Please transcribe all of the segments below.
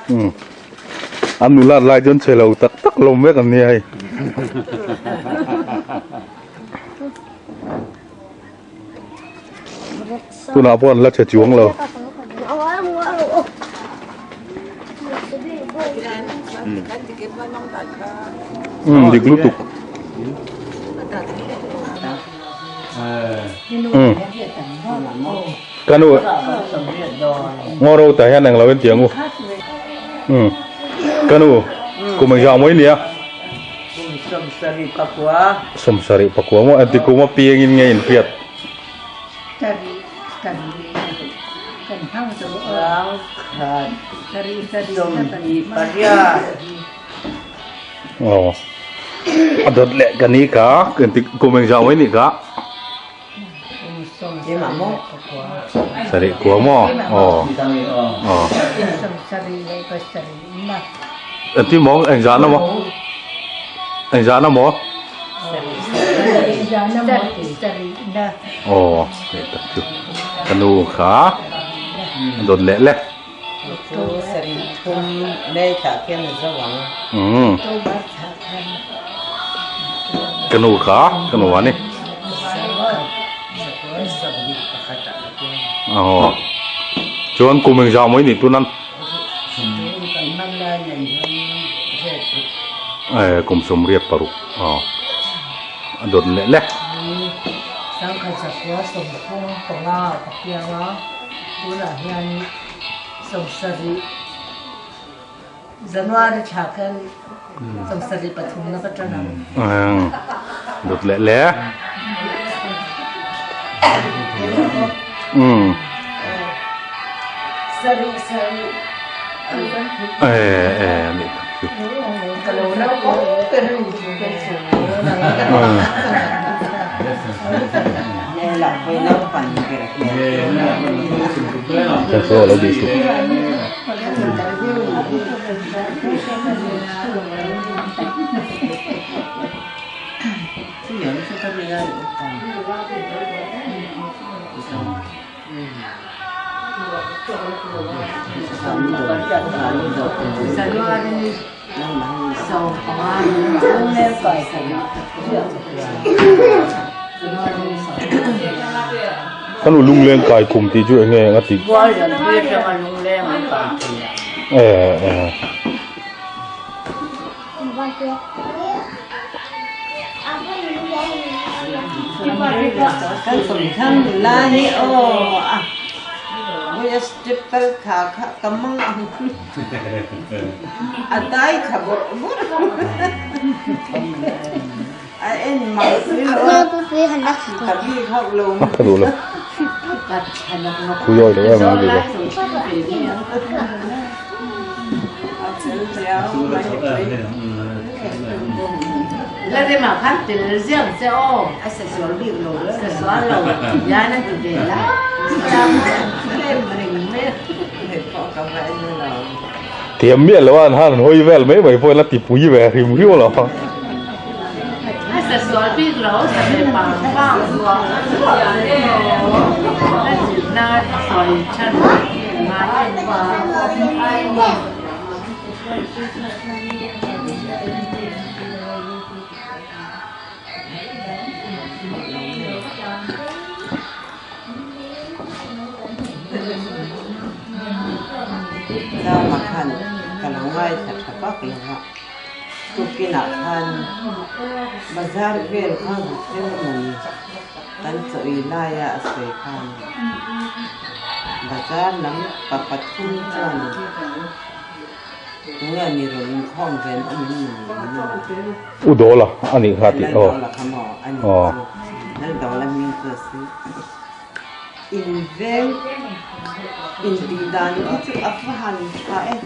Um an nulat lai chuan chhe lo tak tak lo mek an nia hei. Tunah pawh an la chhe chuang lo. Um dik lutuk. Um ka nu ngaw ro tah hian englo in tiang u. Um ka nu kum engzah mawi nia. Kum sawmsarih pakua. Sawmsarih pakua maw engti kum a piang in nge in hriat. Aw a dawt leh ka ni ka engti kum engzah mawi nih ka. Sarih kua maw aw aw. Engtin maw engzah na maw engzah na maw aw hei tak chu ka nu kha a dawt leh le umm ka nu kha ka nu a ni aw chuan kum engzah maw i nih tun an. Eh kum sawmriat paruk aw a dawt leh leh. Sangkhat zakua sawmphum panga ka piang a, tunah hian sawmsarih January thla khan sawmsarih pathumna ka tan ang. Dawt leh leh. Umm. Sarih sarih. Eh eh ni tak chu. Ka lo naupang ber a ni chu ka chu. Ka chu lo di chu. Kan u lungleng kai kum tih chu eng nge a tih? Eh eh. Kan sawmthar nula hi aw a vawi a step kal thla kha ka mang ang a dai thla bawrh bawrh a en mang si lo a ka bik hauh lo Ka duh lo. Khuiawi lo em ang a ti lo. Thiam miah lo a an han hawi vel mai mai pawhin a ti pui ve hrim hrim lo. Zama khan ka lo ngaithla tha vak lo a, tukinah khan bazar vel kha zuk hrem mawni kan chaw ei laia a sawi khan bazar lam pa pathum chuan tunge ni rawn inkhawm ve an awm em mawni min U Dawla a nih kha tih aw. Lal Dawla kha maw a nih chu Lal Dawla hming chu a si. In veng intih dan hi chu a va han tha e.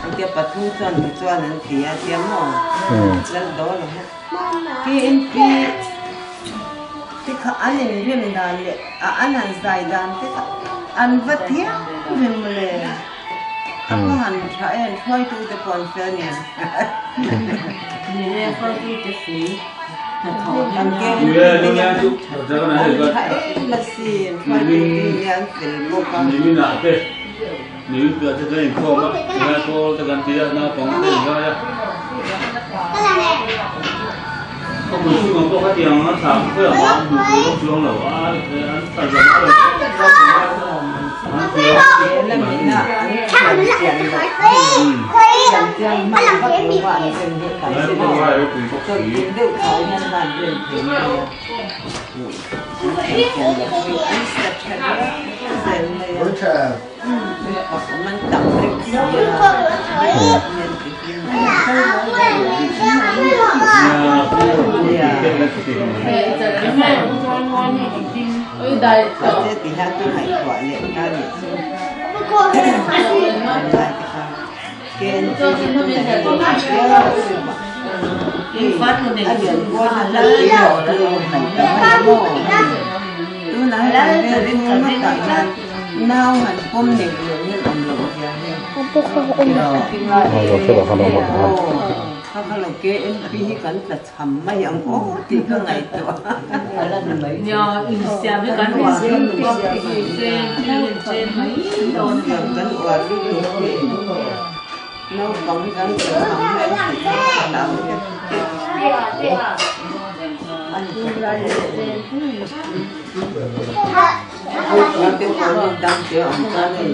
Engtia pathum chuan ti chuan an ti a tia maw? Lal dawl ang e. KNP te kha an inrem dan leh a an han zai dan te kha an va thiam ve mawle. A va han tha e, hruaitu te pawh an fel nen. Ni e, hruaitu te si. An KNP te hian an tha em asin, hruaitute hi an fel bawk a. Lehlam ina an thiam chian loh thiam chian hman vak lo va an rem hi kan hre lo a, chawlhpui deuh tho hian van rem thei mai a, an thiam chian loh hi an sa tha riau zel mai a, man tam reuh si a, hian ti hlim Mahse ti hian ka ngaihtuah leh ta nih chu tunlai te kha KNP hi tunah hian an tha viau a a lian pawn a la tui loh tur a han ti mai a maw tunah hian kan vel chhung ngawtah hian nau han pawm nei loh hian awm loh zia hi Kha kha lo KNP hi kan tla cham mai ang aw tih ka ngaihtuah. Kan uar lutuk hi naupang hi kan tla cham mai ang tih ka hlau deuh deuh. Dang te awm chuan hei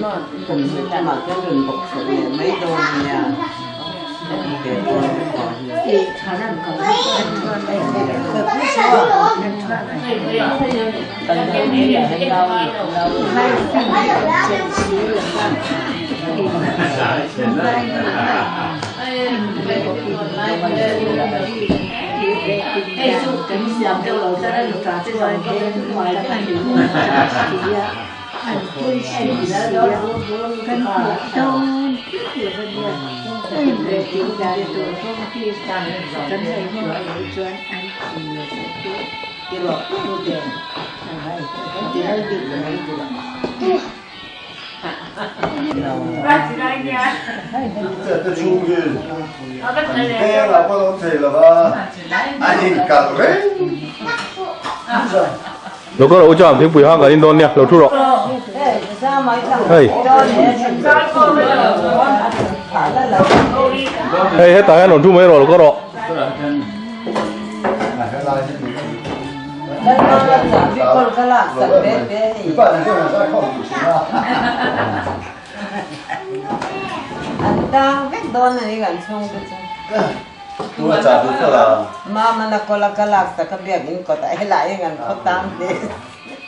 kum hnih lamah chuan rawn bawk chhoh leh mai dawn a nia he pawn te pawh hi. Lo kal rawh u chuan thingpui hang kan in dawn nia lo thu rawh. Hei. Hei hetah hian rawn thu mai rawh lo kal rawh.